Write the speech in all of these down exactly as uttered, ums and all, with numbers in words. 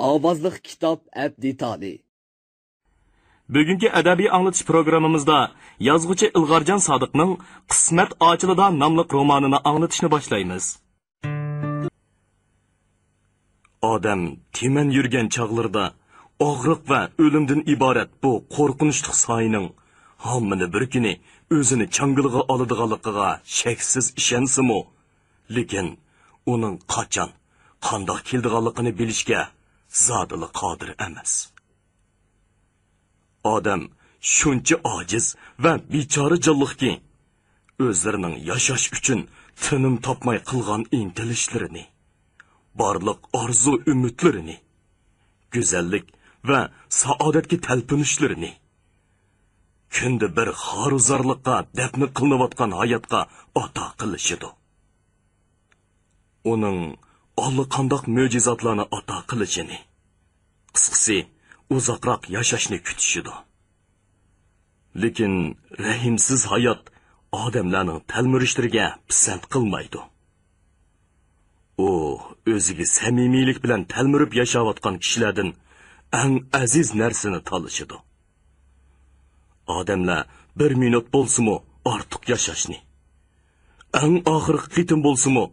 ئاۋازلىق كىتاب ئەپ دېتالى. بۈگۈنكى ئەدەبىي ئاڭلىتىش پروگراممىمىزدا يازغۇچى ئىلغارجان سادىقنىڭ قىسمەت ئاچىلىدا ناملىق رومانىنى ئاڭلىتىشنى باشلايمىز. ئادەم تىمەن يۈرگەن چاغلىرىدا ئاغرىق ۋە ئۆلۈمدىن ئىبارەت بۇ قورقۇنچلۇق سايىنىڭ ھاممىنى بىر كۈنى ئۆزىنى چاڭگىلىغا ئالىدىغانلىقىغا شەكسىز ئىشەنسىمۇ، لېكىن ئۇنىڭ قاچان، قانداق كېلىدىغانلىقىنى بىلىشكە زادىلا قادىر ئەمەس. ئادەم شۇنچە ئاجىز ۋە بىچارە جانلىقكى، ئۆزلىرىنىڭ ياشاش ئۈچۈن تىنىم تاپماي قىلغان ئىنتىلىشلىرىنى، بارلىق ئارزۇ-ئۈمىدلىرىنى، گۈزەللىك ۋە سائادەتكە تەلپۈنۈشلىرىنى كۈندە بىر خارۇزارلىققا دەپنە قىلىنىۋاتقان ھاياتقا ئاتا قىلىشىدۇ. ئۇنىڭ ئاللىقانداق مۆجىزاتلارنى ئاتا قىلىشىنى، قىسقىسى، ئۇزاقراق ياشاشنى كۈتۈشىدۇ. لېكىن رەھىمسىز ھايات ئادەملەرنىڭ تەلمۈرۈشلىرىگە پىسەنت قىلمايدۇ. ئۇ ئۆزىگە سەمىمىيلىك بىلەن تەلمۈرۈپ ياشاۋاتقان كىشىلەردىن ئەڭ ئەزىز نەرسىنى تالىشىدۇ. ئادەملەر بىر مىنۇت بولسىمۇ ئارتۇق ياشاشنى، ئەڭ ئاخىرقى قېتىم بولسىمۇ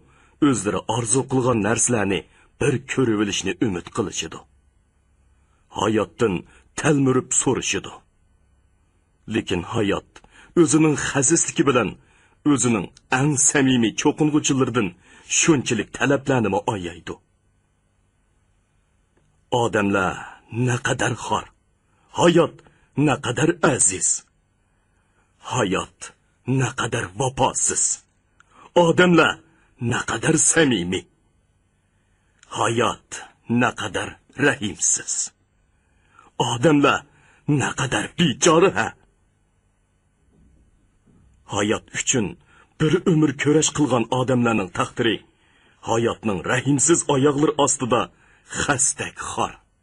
ئۆزلىرى ئارزۇ قىلغان نەرسىلەرنى بىر كۆرۈۋېلىشنى ئۈمىد قىلىشىدۇ. ھاياتتىن تەلمۈرۈپ سورىشىدۇ. لېكىن ھايات ئۆزىنىڭ خەسىسلىكى بىلەن ئۆزىنىڭ ئەڭ سەمىمىي چوقۇنغۇچىلىرىدىن شۇنچىلىك تەلەپلەرنىمۇ ئايايدۇ. ئادەملەر نەقەدەر خار، ھايات نەقەدەر ئەزىز، ھايات نەقەدەر ۋاپاسىز، ئادەملەر نەقەدەر سەمىمىي، ھايات نەقەدەر رەھىمسىز، ئادەملەر نەقەدەر بىچارە ھە! ھايات ئۈچۈن بىر ئۆمۈر كۈرەش قىلغان ئادەملەرنىڭ تەقدىرى ھاياتنىڭ رەھىمسىز ئاياغلىرى ئاستىدا خەستەك خار.